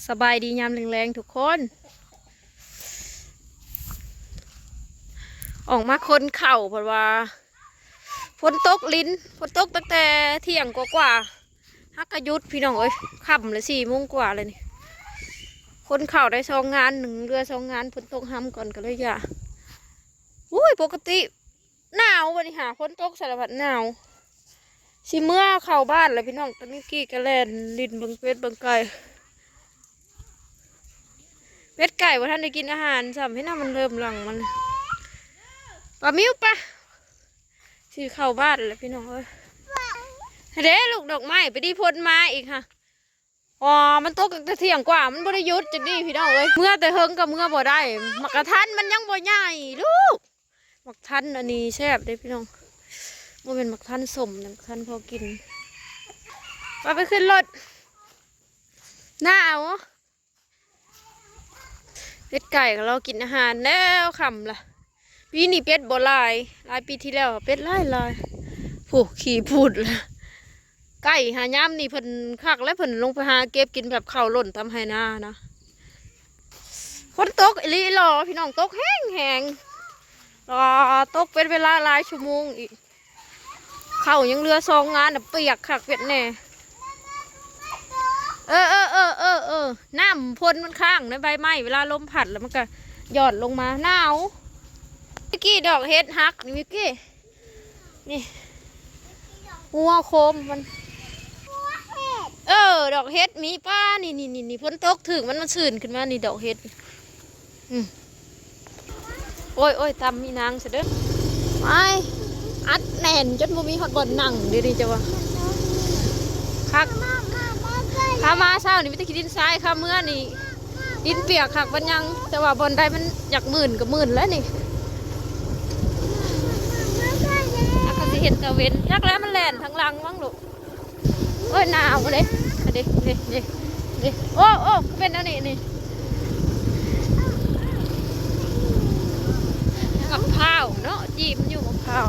ສະບາຍດີຍາມແລງໆທຸກຄົນ ອອກມາຂົນເຂົ້າ ເພາະວ່າຝົນຕົກລິນ ຝົນຕົກຕັ້ງແຕ່ທ່ຽງກວ່າໆ ຫາກະຢຸດພີ່ນ້ອງເອີຍ ຄ່ຳລະສີ່ໂມງກວ່າແລ້ວນີ້ ຂົນເຂົ້າໄດ້ສອງງານ ໜຶ່ງເຫຼືອສອງງານ ຝົນຕົກຮຳກ່ອນກໍເລີຍຢ່າ ໂອ້ຍ ປົກກະຕິ ໜາວບັດນີ້ຫາ ຝົນຕົກສາລະພັດໜາວ ຊິເມືອເຂົ້າບ້ານແລ້ວພີ່ນ້ອງ ຕອນນີ້ກີ້ກະແລ່ນຫຼິ້ນເບິ່ງເປັດເບິ່ງໄກ່ ເປັດໄກ່ບໍ່ທັນໄດ້ກິນອາຫານຊ້ຳ ເຫັນນະ ມັນເລີ່ມຫຼັ່ງມັນ ປາມິວປະ ຊິເຂົ້າບ້ານແລ້ວພີ່ນ້ອງເອີຍ ເດ້ລູກດອກໄມ້ ໄປດີຝົນມາອີກຫະ. ອໍ ມັນຕົກຕັ້ງແຕ່ທ່ຽງກວ່າ ມັນບໍ່ໄດ້ຢຸດຈັກດີ້ພີ່ນ້ອງເອີຍ ເມືອແຕ່ເຫິງກໍເມືອບໍ່ໄດ້ ໝາກກະທັນມັນຍັງບໍ່ໃຫຍ່ລູກ ໝາກທັນອັນນີ້ແຊບເດ້ພີ່ນ້ອງ ບໍ່ແມ່ນໝາກທັນສົ້ມນະ ໝາກທັນພໍກິນ ປະ ໄປຂຶ້ນລົດ ໜາວ. ເປັດໄກ່ກໍລໍກິນອາຫານແລ້ວ ຄ່ຳລະ ປີນີ້ເປັດບໍ່ຫຼາຍ ຫຼາຍປີທີ່ແລ້ວເປັດຫຼາຍໆ ໂອ້ ຂີ້ພູດລະ ໄກ່ຫາຍາມນີ້ເພິ່ນຄັກແລ້ວ ເພິ່ນລົງໄປຫາເກັບກິນແບບເຂົ້າຫຼົ່ນຕາມໄຮ່ນານະ ຝົນຕົກອີ່ຫຼີຫຼໍພີ່ນ້ອງ ຕົກແຮງໆ ລະຕົກເປັນເວລາຫຼາຍຊົ່ວໂມງອີກ. ເຂົ້າຍັງເຫຼືອສອງງານນະ ປຽກຄັກປຽກແນ່ ເອີໆໆໆ ນ້ຳຝົນມັນຄ້າງໃນໃບໄມ້ ເວລາລົມພັດແລ້ວມັນກະຢອດລົງມາ ໜາວ ມິກກີ້ ດອກເຫັດຫັກນີ້ ມິກກີ້ ນີ້ ງົວໂຄມມັນ ເອີ ດອກເຫັດມີ ປ້າ ນີ້ໆໆ ຝົນຕົກຖືກມັນ ມັນຊື່ນຂຶ້ນມານີ້ ດອກເຫັດ ອືມ ໂອ້ຍໆ ຕຳອີນາງຊະເດີ້ ໄປ ອັດແໜ້ນຈົນບໍ່ມີຮອດບ່ອນນັ່ງ ດຽວນີ້ຈະວ່າ ຄັກ ຂ້າມາເຊົ້ານີ້ມີແຕ່ຂີ້ດິນຊາຍ ຂ້າມເມືອນີ້ດິນປຽກຄັກປານຫຍັງ ແຕ່ວ່າບ່ອນໃດມັນຢາກມື່ນກໍມື່ນແລ້ວນີ້ ແລ້ວກໍຊິເຫັນຕາເວັນ ຈັກແລ້ວມັນແລ່ນທາງຫຼັງມັ້ງລູກ. ໂອ້ຍ ໜາວເດ້ ເດ້ ເດ້ ເດ້ ໂອ້ ໂອ້ ຄືເປັນແນວນີ້ນີ້ ໝາກພ້າວເນາະ ຈີບມັນຢູ່ໝາກພ້າວ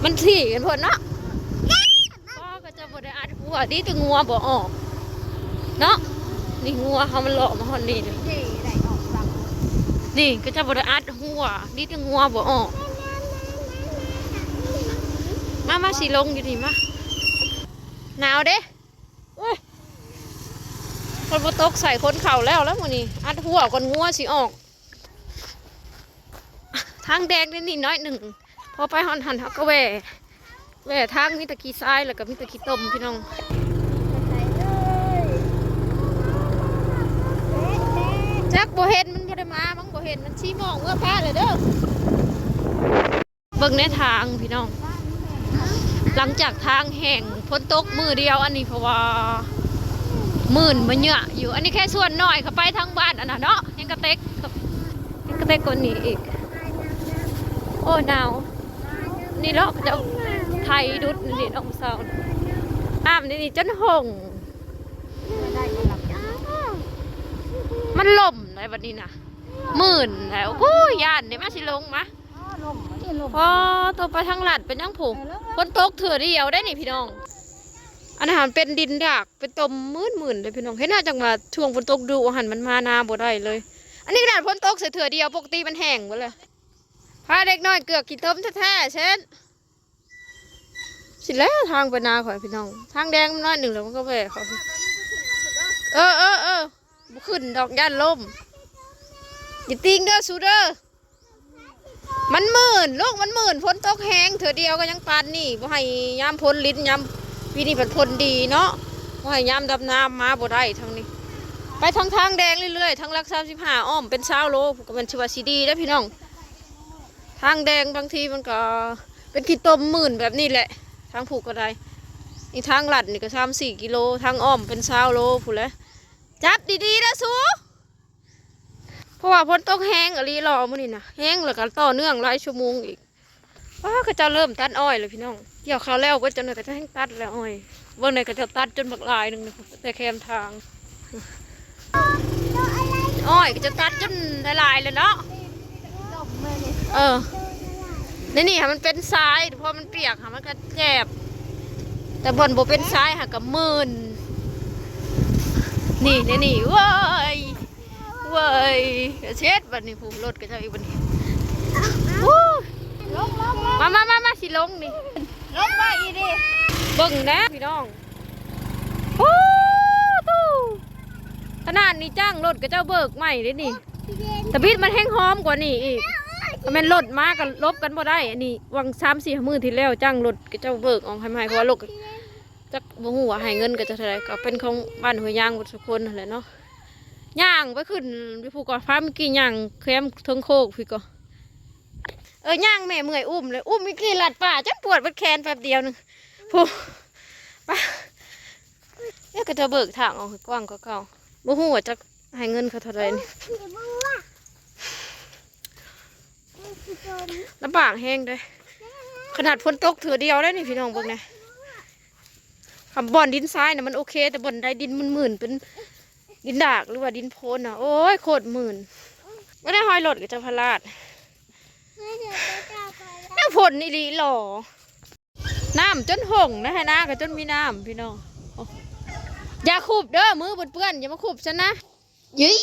ມັນຖີ່ກັນໂພດເນາະ ກໍຈະບໍ່ໄດ້ອັດຫົວ ດີແຕ່ງົວບໍ່ອອກເນາະ ນີ້ງົວເຮົາມັນເລາະມາຮອດນີ້ ນີ້ກໍຈະບໍ່ໄດ້ອັດຫົວ ດີແຕ່ງົວບໍ່ອອກ ມາ ມາ ຊິລົງຢູ່ນີ້ມາ ໜາວເດ້ ໂອ້ຍ ຝົນບໍ່ຕົກໃສ່ຄົນເຂົ້າແລ້ວລະມື້ນີ້ ອັດຫົວກ່ອນງົວຊິອອກ ທາງແດງນິດໜ້ອຍໜຶ່ງ ພໍໄປຮອດຫັ້ນເຮົາກໍແວ່ ແວ່ທາງມີແຕ່ຂີ້ຊາຍ ແລ້ວກໍມີແຕ່ຂີ້ຕົມພີ່ນ້ອງ ຈັກບໍ່ເຫັນ ມັນບໍ່ໄດ້ມາ ມັນບໍ່ເຫັນ ມັນຊີ້ມອງເມືອປ້າແລ້ວເດີ້. ເບິ່ງແນທາງພີ່ນ້ອງ ຫຼັງຈາກທາງແຫ້ງ ຝົນຕົກມື້ດຽວອັນນີ້ ເພາະວ່າມື່ນມາເຍອະຢູ່ ອັນນີ້ແຄ່ສ່ວນໜ້ອຍ ເຂົ້າໄປທາງບ້ານອັນນັ້ນເນາະ ຍັງກະເຕັກ ຍັງກະເຕັກກວ່ານີ້ອີກ ໂອ້ ໜາວ ນີ້ເລາະ ເຂົາເຈົ້າໄຖດຸດນີ້ເນາະ ມື້ເຊົ້າ ນ້ຳນີ້ຈົນຫົ່ງ ມັນຫຼົ່ມໄດ໋ບັດນີ້ນະ ມື່ນແລ້ວ ໂອ້ຍ ຢ້ານເດ້ ມາ ຊິລົງມາ. ອໍ ຕໍ່ໄປທາງລັດເປັນຫຍັງພຸ້ນ ຝົນຕົກເທື່ອດຽວໄດ໋ນີ້ພີ່ນ້ອງ ອັນນັ້ນຫັ້ນເປັນດິນດາກ ເປັນຕົມມື່ນໆເດ້ພີ່ນ້ອງ ເຫັນຫາຈັ່ງວ່າຊ່ວງຝົນຕົກດຸຫັ້ນມັນມານາບໍ່ໄດ້ເລີຍ ອັນນີ້ຂະໜາດຝົນຕົກໃສ່ເທື່ອດຽວ ປົກກະຕິມັນແຫ້ງເບິດເລີຍ ພາເດັກນ້ອຍເກືອກຂີ້ຕົມແທ້ໆ ເຊັ່ນ ຊິແລ້ວທາງໄປນາຂ້ອຍພີ່ນ້ອງ ທາງແດງໜ້ອຍໜຶ່ງແລ້ວມັນກໍແວ່ເຂົ້າ ເອີໆໆ ບໍ່ຂຶ້ນດອກ ຢ້ານລົ້ມ ຢ່າຕິງເດີ້ ສູເດີ້ ມັນມື່ນລູກ ມັນມື່ນ ຝົນຕົກແຮງເທື່ອດຽວກໍຍັງປານນີ້ ບໍ່ໃຫ້ຍາມຝົນລິນ ຍາມ ປີນີ້ພັດຝົນດີເນາະ ບໍ່ໃຫ້ຍາມດຳນາມາບໍ່ໄດ້ທາງນີ້ ໄປທາງ ທາງແດງເລື້ອຍໆ ທາງຫຼັກສາມສິບຫ້າ ອ້ອມເປັນຊາວໂລ ກໍແມ່ນຊິວ່າຊິດີເດ້ພີ່ນ້ອງ ທາງແດງບາງທີມັນກໍເປັນຂີ້ຕົມມື່ນແບບນີ້ແຫຼະ ທາງຜູ້ກໍໄດ້ ນີ້ທາງລັດນີ້ກໍສາມສີ່ກິໂລ ທາງອ້ອມເປັນຊາວໂລພຸ້ນແຫຼະ ຈັບດີໆເດີ້ສູ ເພາະວ່າຝົນຕົກແຮງອີ່ຫຼີຫຼໍມື້ນີ້ນະ ແຮງແລ້ວກໍຕໍ່ເນື່ອງຫຼາຍຊົ່ວໂມງອີກ ອ້າ ເຂົາເຈົ້າເລີ່ມຕັດອ້ອຍແລ້ວພີ່ນ້ອງ ກ່ຽວເຂົ້າແລ້ວເບິດ ຈັກໜ້ອຍກໍຈະແຮ່ງຕັດແລ້ວອ້ອຍ ເບິ່ງໃດເຂົາເຈົ້າຕັດຈົນບັກຫຼາຍໜຶ່ງ ແຕ່ແຄມທາງ ອ້ອຍກໍຈະຕັດຈົນຫຼາຍໆແລ້ວເນາະ ເອີ ໃນນີ້ຫາມັນເປັນຊາຍ ພໍມັນປຽກຫາມັນກໍແຈບ ແຕ່ບ່ອນບໍ່ເປັນຊາຍຫາກະມື່ນ. ນີ້ ນີ້ ນີ້ ເວີຍ ເວີຍ ເຊັດບັດນີ້ ຜູ້ລົດກະເຈົ້າອີກບັດນີ້. ໂອ້ ລົງ ລົງ ລົງ ມາ ມາ ມາ ມາ ຊິລົງນີ້ ລົງມາອີກນີ້. ເບິ່ງແດ່ພີ່ນ້ອງ ໂອ້ ຕູ້ ຂະໜາດນີ້ຈ້າງລົດກະເຈົ້າເບີກໃໝ່ເດ້ນີ້. ຕະບິດມັນແຮງຫອມກວ່ານີ້ອີກ. ຖ້າແມ່ນລົດມາກະຫຼົບກັນບໍ່ໄດ້. ອັນນີ້ຫວ່າງສາມສີ່ມື້ທີ່ແລ້ວຈ້າງລົດກະເຈົ້າເບີກອອກໃຫ້ໃໝ່ ເພາະວ່າລົດກະຈັກບໍ່ຮູ້ວ່າໃຫ້ເງິນກະຈັກເທົ່າໃດ. ກະເປັນຂອງບ້ານຫ້ວຍຍາງເບິດທຸກຄົນຫັ້ນແຫຼະເນາະ. ຍ່າງໄປຂຶ້ນຢູ່ພຸ້ນກະ ພາເມກີຍ່າງແຄມເທິງໂຄກພຸ້ນກະ. ເອີ ຍ່າງແມ່ເມື່ອຍ ອຸ້ມເລີຍ ອຸ້ມເມກີລັດປ່າຈົນປວດເບິດແຂນແປັບດຽວໜຶ່ງ. ພຸ້ນ ປະ ເອີ ກະຈະເບີກທາງອອກໃຫ້ກວ້າງກວ່າເກົ່າ. ບໍ່ຮູ້ວ່າຈັກໃຫ້ເງິນເຂົາເທົ່າໃດນີ້. ລຳບາກແຮງເດ້ ຂະໜາດຝົນຕົກເທື່ອດຽວໄດ໋ນີ້ ພີ່ນ້ອງເບິ່ງແດ່. ຄຳບ່ອນດິນຊາຍນະມັນໂອເຄ ແຕ່ບ່ອນໃດດິນມື່ນໆ ເປັນດິນດາກ ຫຼືວ່າດິນໂພນນະ ໂອ້ຍ ໂຄດມື່ນ. ບໍ່ໄດ້ຮອຍລົດກະຈະພະລາດ ແນວຝົນອີ່ຫຼີຫຼໍ. ນ້ຳຈົນຫົ່ງນະ ໃຫ້ນາກະຈົນມີນ້ຳ ພີ່ນ້ອງ. ໂອ້ ຢ່າຂຸບເດີ ມືເປື້ອນໆ ຢ່າມາຂຸບຊັ້ນນະ. ເອີຍ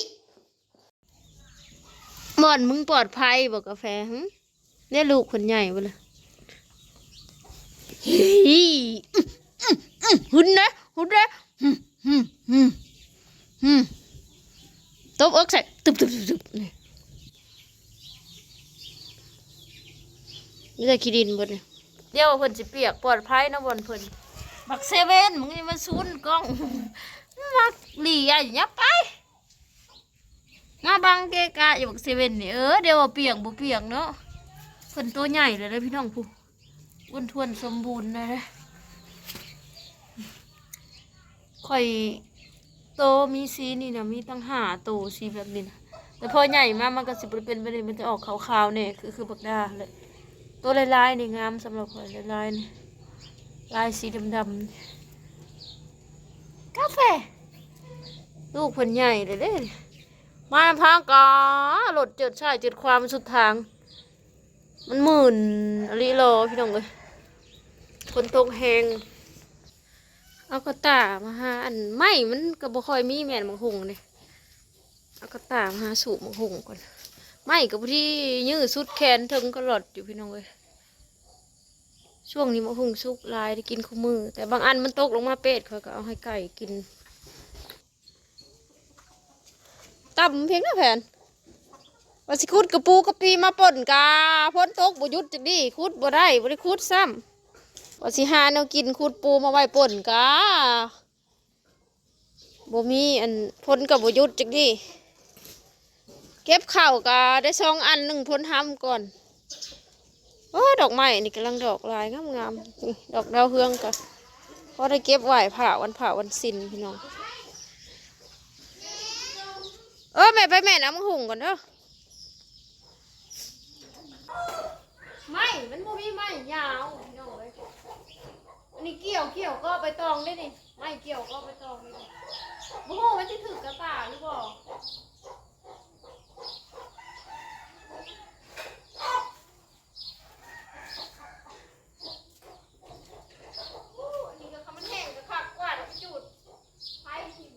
ບ່ອນມຶງປອດໄພບໍ່ກາແຟ? ຫຶ ແນ່ລູກເພິ່ນໃຫຍ່ບໍ່ລະ? ເຮີ້ຍ ຫຶ ຫຶ ຫຶ ຫຶ ຫຶ ຕົບເອິກໃສ່ ຕຶບໆໆໆ ນີ້ ມີແຕ່ຂີ້ດິນເບິດນີ້. ດຽວເພິ່ນຊິປຽກ ປອດໄພນະບ່ອນເພິ່ນ. ບັກເຊເວັນ ມຶງນີ້ມາຊູນກ້ອງ ມັກຫຼີ່ຍາຍ ຫຍັບໄປ. ມາບັງເກະກະຢູ່ບັກເຊເວັນນີ້. ເອີ ດຽວວ່າປຽກບໍ່ປຽກເນາະ. ເພິ່ນໂຕໃຫຍ່ແລ້ວເດີພີ່ນ້ອງ ຜູ້ອ້ວນທ້ວນສົມບູນແລ້ວເດີ. ຂ້ອຍໂຕມີສີນີ້ນະ ມີຕັ້ງຫ້າໂຕ ສີແບບນີ້ນະ. ແຕ່ພໍໃຫຍ່ມາມັນກະຊິບໍ່ໄດ້ເປັນແບບນີ້ ມັນຈະອອກຂາວໆແດ່ ຄື ຄືບັກດາແຫຼະ. ໂຕລາຍໆນີ້ງາມສຳລັບຂ້ອຍ ລາຍໆນີ້ ລາຍສີດຳໆ. ກາແຟ ລູກເພິ່ນໃຫຍ່ແລ້ວເດ້. ມານຳທາງກະລົດເຈີດຊ້າຍເຈີດຂວາມາສຸດທາງ. ມັນມື່ນອີ່ຫຼີຫຼໍພີ່ນ້ອງເອີຍ ຝົນຕົກແຮງ. ເອົາກະຕ່າມາຫາ ອັນໄມ້ມັນກະບໍ່ຄ່ອຍມີ ແມ່ນໝາກຫຸ່ງນີ້. ເອົາກະຕ່າມາຫາສູບໝາກຫຸ່ງກ່ອນ. ໄມ້ກະພໍດີ ຍື້ສຸດແຂນເທິງກະຫຼອດຢູ່ພີ່ນ້ອງເອີຍ. ຊ່ວງນີ້ໝາກຫຸ່ງສຸກຫຼາຍ ໄດ້ກິນຄູ່ມື້ ແຕ່ບາງອັນມັນຕົກລົງມາເປດ ຂ້ອຍກະເອົາໃຫ້ໄກ່ກິນ. ຕຳພຽງນະແຜນ ວ່າຊິຂຸດກະປູກະປີມາປົ່ນກາ ຝົນຕົກບໍ່ຢຸດຈັກດີ້ ຂຸດບໍ່ໄດ້ ບໍ່ໄດ້ຂຸດຊ້ຳ. ວ່າຊິຫາແນວກິນ ຂຸດປູມາໄວ້ປົ່ນກາ ບໍ່ມີ ອັນ ຝົນກະບໍ່ຢຸດຈັກດີ້. ເກັບເຂົ້າກະໄດ້ສອງອັນ ໜຶ່ງຝົນຫ້ຳກ່ອນ. ໂອ້ຍ ດອກໄມ້ນີ້ກຳລັງດອກຫຼາຍງາມໆ ນີ້ ດອກດາວເຮືອງກະພໍໄດ້ເກັບໄຫວ້ພະ ວັນພະວັນສິນພີ່ນ້ອງ. ເອີ ແມ່ໄປແມ່ນເອົາໝາກຫຸ່ງກ່ອນເດີ. ໄມ້ມັນບໍ່ມີໄມ້ຍາວພີ່ນ້ອງເອີຍ. ອັນນີ້ກ່ຽວ ກ່ຽວກໍໃບຕອງເດ້ນີ້ ໄມ້ກ່ຽວກໍໃບຕອງເດ້ນີ້. ບໍ່ຮູ້ມັນຊິຖືກກະຕ່າຫຼືບໍ່. ໂອ້ ອັນນີ້ກະ ຄັນມັນແຫ້ງກະຄັກກວ່າ ໄດ້ໄປຈູດໄຟຖິ້ມ.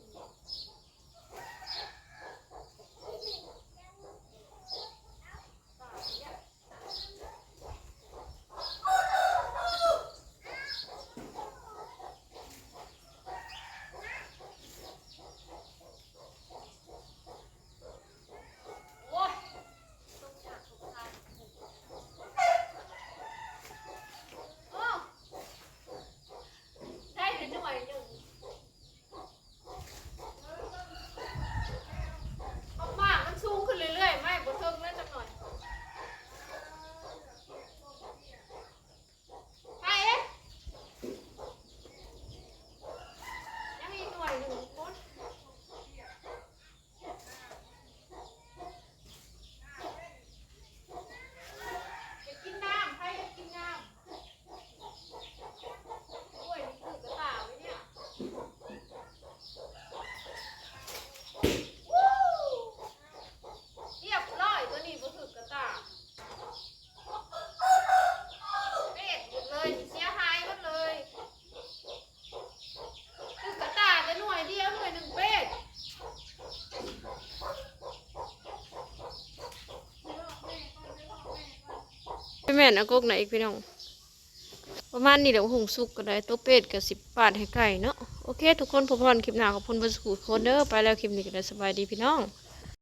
ແມ່ນ ອາກົກນະອີກພີ່ນ້ອງ. ປະມານນີ້ແຫຼະ ຫຸງສຸກກໍໄດ້ ໂຕເປັດກໍຊິປາດໃຫ້ໄກ່ເນາະ. ໂອເຄ ທຸກຄົນ ພົບກັນຄລິບໜ້າ. ຂອບຄຸນເບິດສູ່ຄົນເດີ. ໄປແລ້ວ ຄລິບນີ້ກໍໄດ້ ສະບາຍດີພີ່ນ້ອງ.